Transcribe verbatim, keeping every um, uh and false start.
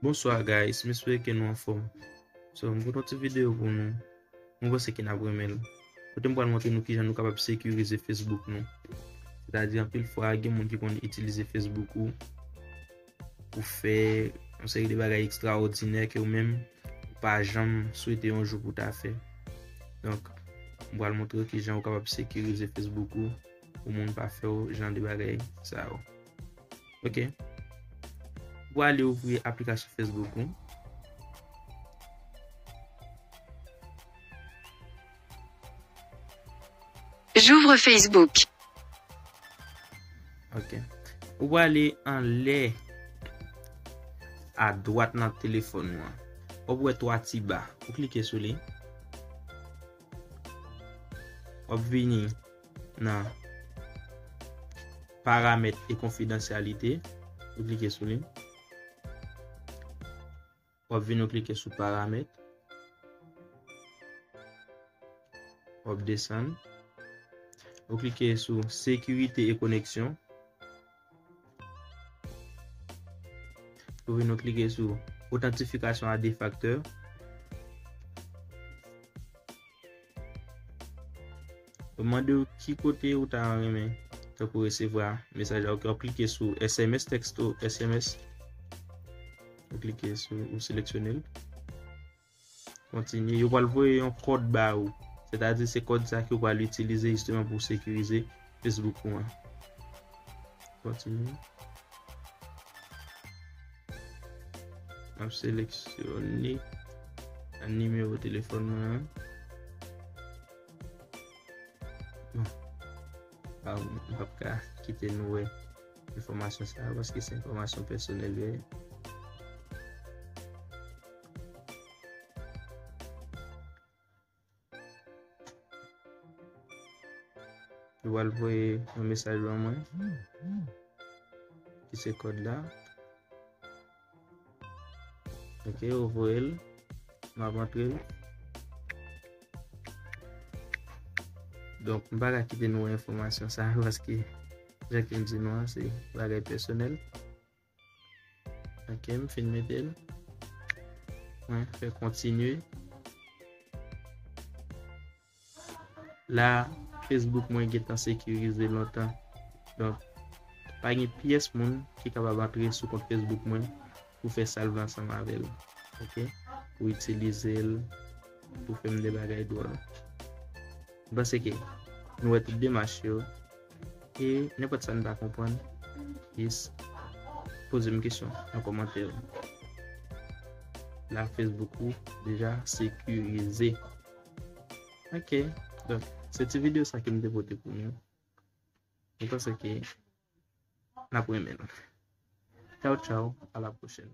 Bonswa guys, m espere ke nou anfòm. So, m pote yon ti videyo pou nou. Mwen panse ke n ap renmen l. Kote m pral montre nou kijan nou kapab sekirize Facebook nou. Sètadi, anpil fwa, gen moun ki konn itilize Facebook ou pou fè yon seri de bagay ekstraòdinè ke ou menm ou pa janm swete yon jou pou ta fè. Donk, m pral montre w kijan ou kapab sekirize Facebook ou pou moun pa fè w jan de bagay sa yo. Ok. Ou ale ouvri aplikasyon Facebook ou. J'ouvre Facebook. Ok. Ou ale anlè adwat nan telefòn ou an. W ap wè twa ti ba. Ou klike sou li. W ap vini nan paramèt e konfidansyalite. Ou klike sou li. W ap vin ou klike sou paramèt. W ap desann. Ou klike sou sekirite e koneksyon. Ou vin ou klike sou otantifikasyon a de faktè. Yo mande w ki kote ou ta renmen tankou resevwa mesaj la. Ok, w ap klike sou S M S, texto, S M S. Ou klike sou, ou seleksyone l. Kontinye. Yo pral voye yon kòd ba ou. Sètadi se kòd sa ke w pral itilize jisteman pou sekirize Facebook ou an. Kontinye. M ap seleksyone nimewo telefòn mwen an. Bon. Ah, m p ap ka kite nou wè enfòmasyon sa a paske se enfòmasyon pèsonèl yo ye. Yo pral voye yon mesaj ban mwen ki se kòd la. Ok, yo voye l. M ap antre l. Donk, m pa ka kite nou wè enfòmasyon sa a paske jan ke m di nou an, se bagay pèsonèl. Ok, m fin mete l. Mwen fè kontinye. La, Facebook mwen gentan sekirize lontan. Donk, pa gen pyès moun ki kapab antre sou kont Facebook mwen pou fè sa l vle ansanm avè l. Ok? Pou itilize l, pou fè m de bagay dwòl. M panse ke nou wè tout demach yo. E nenpòt sa n pa konprann, jis poze m kesyon nan kòmantè yo. La, Facebook ou deja sekirize. Ok, donk, se ti videyo sa ke m te pote pou nou. Mwen panse ke n ap renmen l. Tchaw, tchaw, a la pwochèn.